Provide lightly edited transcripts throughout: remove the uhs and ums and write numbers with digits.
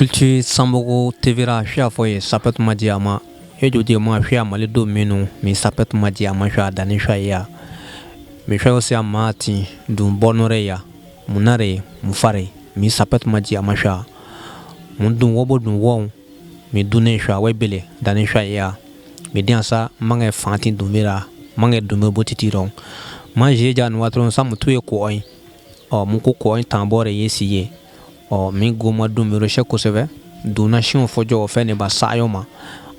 Culture Sanbogo TV ra hwɛ afɔ ye sapet ma di ama ejo di ma hwɛ amale do minu mi sapet ma di ama hwɛ adani hwɛ ya mi hwɛ osi ama ti dun bɔnore ya munare mufare mi sapet ma di ama hwɛ mun dun wobo dun wo mi dun ne hwɛ webele dani hwɛ ya mi di asa mange fanti dun mira mange dun me botiti ron ma je ja no atron sa mutu e ko oyin ɔ mun ko ko oyin tan bɔre ye si ye ɔ min goma dun mi roche kosɛbɛ dunna siw fɔjɔ fɛn ne ba sayo ma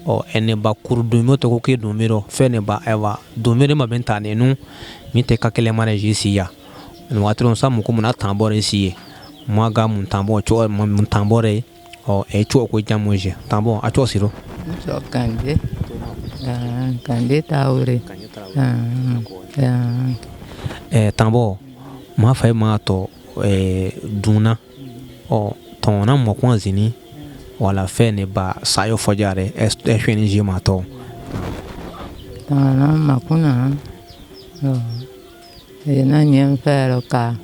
ɔ ɛnɛ ba kuru dun mi to ko ke dun mi rɔ fɛn ne ba ɛwa dun mi ma bɛn ta ne nu min tɛ ka kɛlɛ ma ne si ya nin waati sa mun ko mun na tan bɔre si ye ma ga mun tan bɔ cogo mun tan bɔre ɔ ɛ cogo ko jamu je tan bɔ a cogo siro So kande. Kande taure. Ɛ tan bɔ ma fa ma tɔ ɛ dunna ɔ tɔn na mɔkɔn zini wala fɛn ne ba sayo fɔjare ɛ hwɛ ni je ma tɔ Tana makuna. Oh. E na nyem fero ka.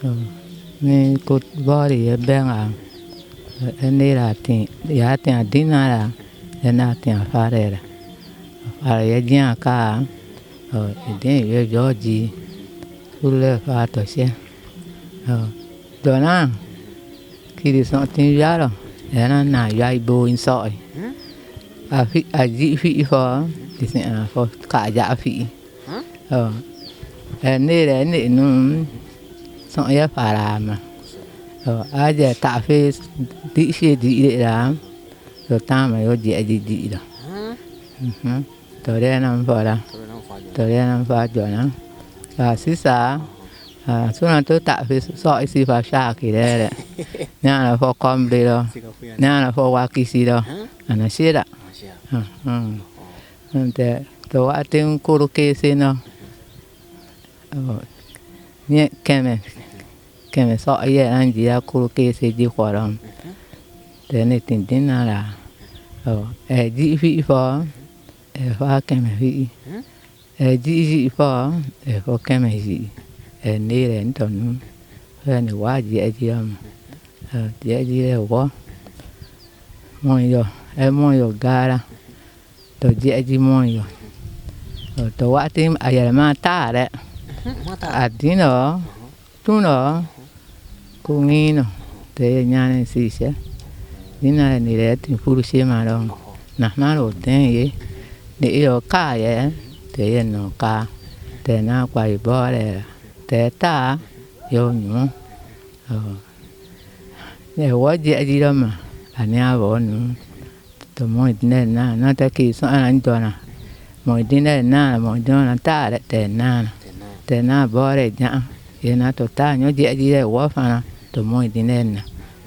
Oh. Ni ko bori e benga. E ne ra ti ya ti adina ra. E na ti afare ra. Afare ye jia ka. Oh, e den ye joji. Kule fa to she. Oh. Dona. Kiri so ti ya ro. E na na ya ibo in so. A fi a ji fi fo. Ti se a fo ka ja fi. Oh. E ne re ne nu. So ya fara ma. Oh, a je ta fi di she di re ra. To ta ma yo ji ji ji do. Mhm. To re na fo ra. To re na fa jo na. A sisa. A su na to ta fi so si fa sha ki re re. Nya na fo kom de do. Nya na fo wa ki si do. Ana she da. Mhm. Nte to wa tin kuru ke se no. Oh. Nye keme. Keme so ye an ji ya kuru ke se ji khoram. Te ne tin tin na la. Oh, e ji fi fo. E fa keme fi. E ji ji fo, e fo keme ji. E ne re nto nu. E ne wa ji e ji am. E ji e ji re wo. Mo yo, e mo yo gara. To ji e ji mo yo. To wa tin ayere ma ta re. Adino, tuno, kungino, te nyane sisha. Dina ni re tin furu she ma ro. Na ma ro ten ye. Ni yo ka ye, te ye no ka. Te na kwa i bo re. Te ta yo nyu. Oh. Ne wo ji ji ro ma. Ani a bo nu. To mo ne na na te ki so an do na. Mo ne na mo do na ta re te na. Te na bo re nya. Ye na to ta nyo ji ji re wo fa na. To mo ne na.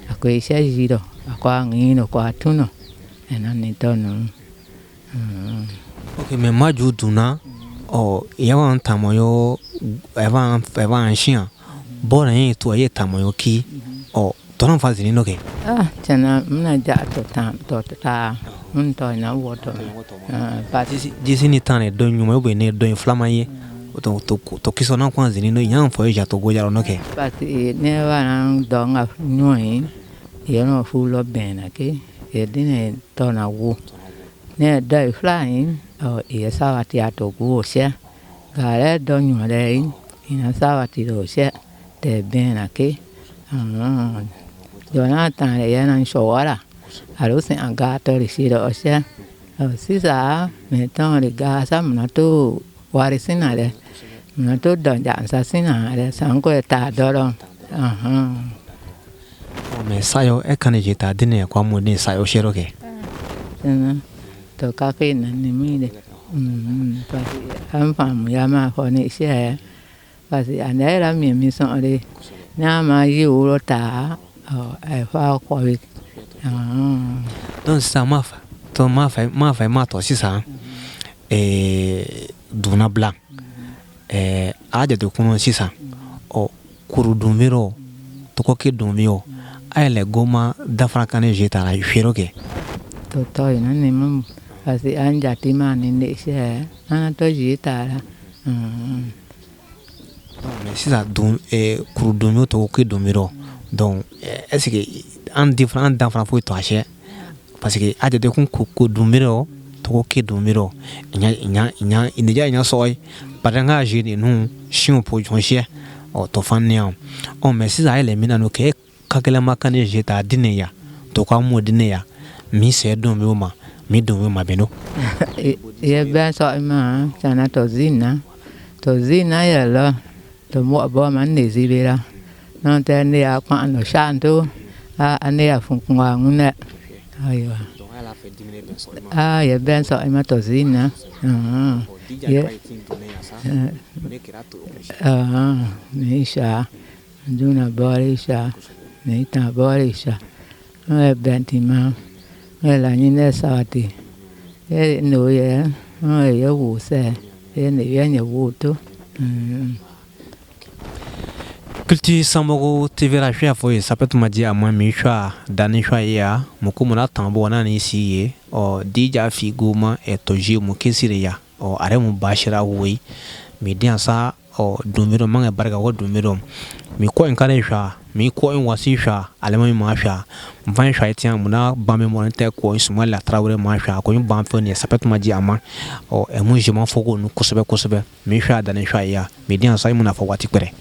A ko she ji ro. A kwa ngi no kwa tu no. E na ni to no. Ok mais ma ju dunna ɔ yawan tamoyo evan evan shian bɔra ye to ye tamoyo ki ɔ tɔnɔ fa zini no kɛ. Ah, tena mna ja to ta to ta mun to na wo to. Pa jisi ni tan ne dɔ ɲuman ou bien ne dɔ flama ye to to to kiso na kwan zini no yan fo ye ja to go ja no kɛ. Pa ti ne wa na do nga nyu ye no fu lo ben na ke ye dine to na wo. Ne da flying o ye sa wa ti a to go she. Ga re do nyu re ina sa wa ti do she te ben na ke. Ah. Jonathan ye na showara. Alo se anga to ri shi ro she. O sisa me ton ri ga sa mna to wari sina re. Mna to don ja sa sina re san ko ta do ro. Aha. Mais sayo e kan je ta dine kwa mo ne sayo shero ke. Tena to ka ke na ni mi de. Pa am fa mu ya ma fo ni she. Pa si ane ra mi mi so re. Na ma yi wo ro ta o e fa ko wi. Ah. Donc sisan ma fa to ma fa ma fa ma to sisan eh dunna bila eh a jate kɔnɔ sisan ɔ kuru dunmiro tɔgɔ ke dunmiyo a yɛlɛ goma dafara kan ne je ta la hwero kɛ. To to ina ni mu pa si an jati ma ni ne she. Ana to ji ta la. Mais sisan dun kuru dunmiyo tɔgɔ ke dunmiro Donc est ce que an différent, an danfara foyi to a sɛ, parce que a jate kun ko dumbiro to ke dumbiro nya nya nya inija nya soy par nga jeni nu shion po jonche o to fanne o. Mais sisan a yɛlɛ min na no kɛ kakɛlɛma kan ne je ta dine ya to ka mo dine ya mi sɛ don mi ma mi don mi ma beno. Ye ben so ma sana to zina to zina ya lo to mo bo man ne zibira non te ne ya kwa no shanto a ne ya fun kwa ngune aywa ah ye ben so ma to zina ah ye ah ni sha duna bori sha ni ta bori sha e ben ti ma e la ni ne sa ti e no ye e ye wu se e ne ye ne wu to. Culture Sanmogo TV la hwɛ fo ye sapɛ tuma di a ma mi hwɛ a dani hwɛ ye a moko mu na tambo na ni si ye ɔ dija fi goma e toji mu kesire ya ɔ are mu bashira woyi mi diyan sa ɔ dumiro mange barka ko dumiro mi ko en kare hwɛ mi ko en wasi hwɛ ale ma mi ma hwɛ mfan hwɛ tiyan mu na ba mi mo tɛ ko Ismaila Traoré ma hwɛ ko n ban fɛ ni sapɛ tuma di a ma ɔ e mu jema fo ko nu kosɛbɛ kosɛbɛ mi hwɛ a dani hwɛ ya mi diyan sa mu na fɔ waati gbɛrɛ.